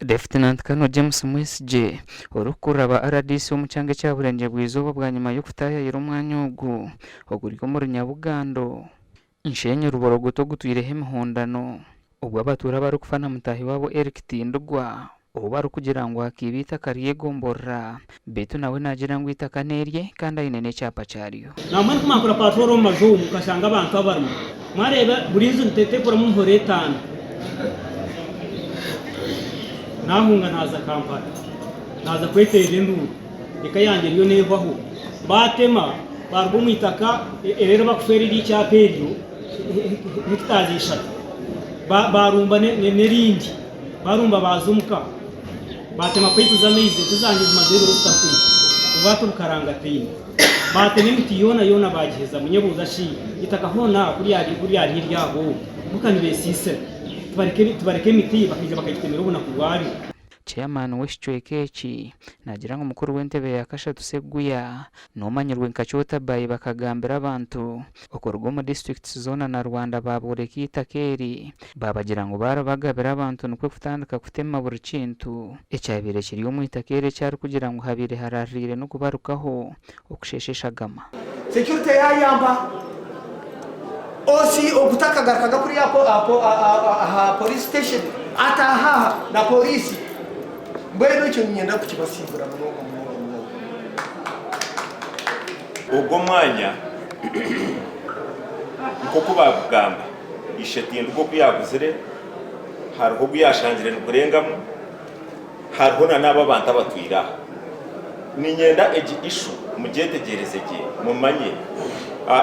Lieutenant Colonel James Mwesigye, orikukurira ba rdc omu kyanga ekya Burengyerwa-izooba bwanyima y'okutaayayira omwanya ogu oguri omuri Nyabugando, Nshenyi Ruborogoto ogutwireho emihondano obwo abatuura abarikufa na mutaahi waabo Eric Tindigwa ou barikugira ngu akiiba eitaka ry'egomborora beitu nawe naagira ngu eitaka n'erye kandi aine n'ekyapa kyaryo. Nambwenu ku mwakora patrol omu maju omu mukashanga abantu abarimu, mwareeba buri nju nitetekuramu emihoro etaano. Nahunga naaza Kampala, naaza kweteerera enduuru, eka yangye eriyo neehwaho. Baatema baaruga omu itaka eri barikufeera eri ekyapa eryo hekitazi ishatu, baarumba n'erindi. Barumba baaza omuka, baatema paipu z'amaizi, ente zangye zimazire ebiro zitakwija, obwato bukarangataine. Baatema emiti yoona yoona baagihezamu. Nyebuuza shi, eitaka hoona ku ryari eryabo, bo ka nibeesiisira? Tibareka emiti bakaija bakagitemera obunaku bwayo? Chairman w'ekicweka eki naagira ngu mukuru w'entebe ya kashatu Sseguya n'omanyirwe nka Kyotabayi bakagambira abantu Okuruga omu disiturikiti zoona na Rwanda baabooreka eitaka eri, baabagira ngu baaribagabira abantu nikwo kutandika kutema buri kintu ekyabaire kiri omu itaka eri eki arikugira ngu habaire haraririire n'okubarukaho okusheesha eshagama. Security yayamba OC ogu takagarukaga kuriya aha police station ataaha aha na police mbwenu ekyo niinyenda kukibasiibura munonga munonga munonga. Ogwo mwanya nk'oku baagugamba, ishe Tindigwa oku yaaguzire, hariho ogu yaashangire nigurengamu, hariho na n'abo abantu abatwire aha. Niinyenda egi issue mugyetegyereze gye mumanye.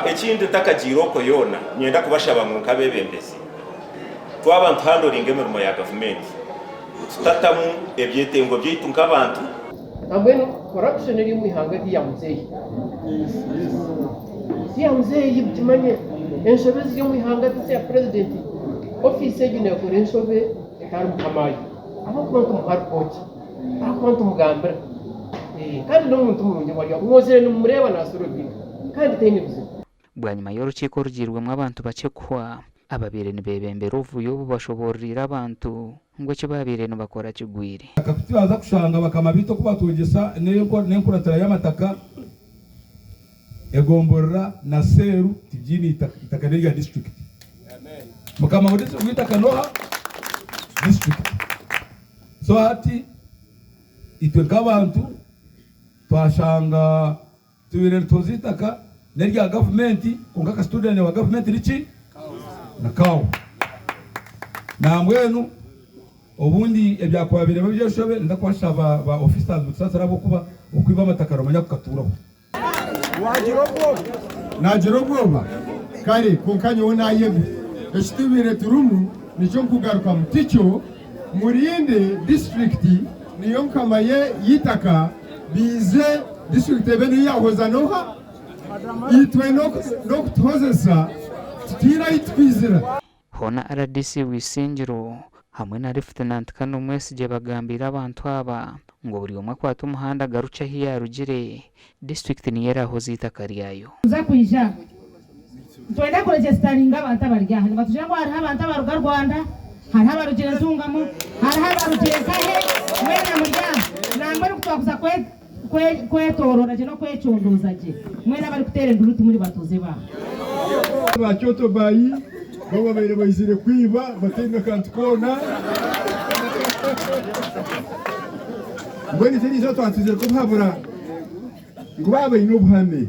Ekindi ntakagiire okwo yoona, niinyenda kubashaba ngu nk'abeebembezi, twaba nituhandoringa emirimo ya gavumenti, tutatamu ebyetengo byaitu nk'abantu. Nambwenu corruption eri omu ihanga ti ya muzeeyi. Ti ya muzeeyi mukimanye. Enshobe eziri omu ihanga ti za president. Ofiisi egyo nekora enshobe etari mukama waayo. Ahabw'okuba nitumuha report, ahabw'okuba nitumugambira. Kandi n'omuntu murungi owari aho. Mwozire nimumureeba nasorovinga kandi taine buzibu. Bwanyima y'orukiiko orugiirwemu abantu bakye kuhwa, ababaire nibeebembera obuvuyo obu bashoboororeire abantu ngu eki baabaire nibakora kigwire. Ku turaza kushanga bakama baitu oku batwegyesa n'enkuratira y'amataka, egomborora na seeru tibyine eitaka, eitaka n'erya disiturikiti. Mukama w'eitaka n'oha? Disiturikiti. So hati itwe nk'abantu twashanga Tubaire nituhoza eitaka n'erya gavumenti kwonka custodian wa gavumenti niki? Ni cow. Nambwenu obundi ebyakuba bireba eby'enshobe ninda kubashaba ba officers mutusaasire ahabw'okuba okwiba amataka nomanya kukatuuraho. Waagira obwoba? Naagira obwoba? Kare, kwonka nyowe naayebwa. Eki tubaire turimu nikyo nkugarukamu, tikyo? Murinde disiturikiti niyo nkama y'eitaka biize disiturikiti ebe niyo yaahoza n'oha? Itwe n'okutuhozesa tutaine ahi tukwizira. Hoona rdc Rwisingiro hamwe na Lieutenant Colonel Mwesigye bagambiire abantu aba ngu buri omwe akwate omuhanda agarukye ahi yaarugire, disiturikiti niyo eraahoze eitaka ryayo. Kuza kwija aha nitwenda kuregisitaringa abantu abari aha. Nibatugira ngu hariho abantu abaruga Rwanda, hariho abarugire Ntungamo, hariho abarugire nkahe, mwena muri aha. Nambwenu ku twakuza kwetoorora gye n'okwecondooza gye, mwena abarikuteera enduru timuri batuuze baaha. Ba Kyoto Bayi bo babaire baizire kwiba bataine kantu koona. Mbwenu itwe eriizooba twatwizire kubahabura ngu baaba baine obuhame,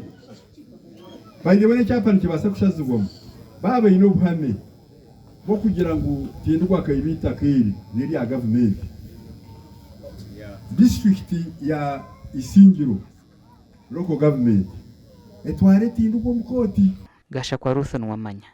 Baireho n'ekyapa nikibaasa kushazibwamu baaba baine obuhame bw'okugira ngu Tindikwa akaiba eitaka eri n'erya gavumenti. Disiturikiti ya Isingiro Local Government etware Tindikwa omu kooti. Gashakwa Ruth Nuwamanya.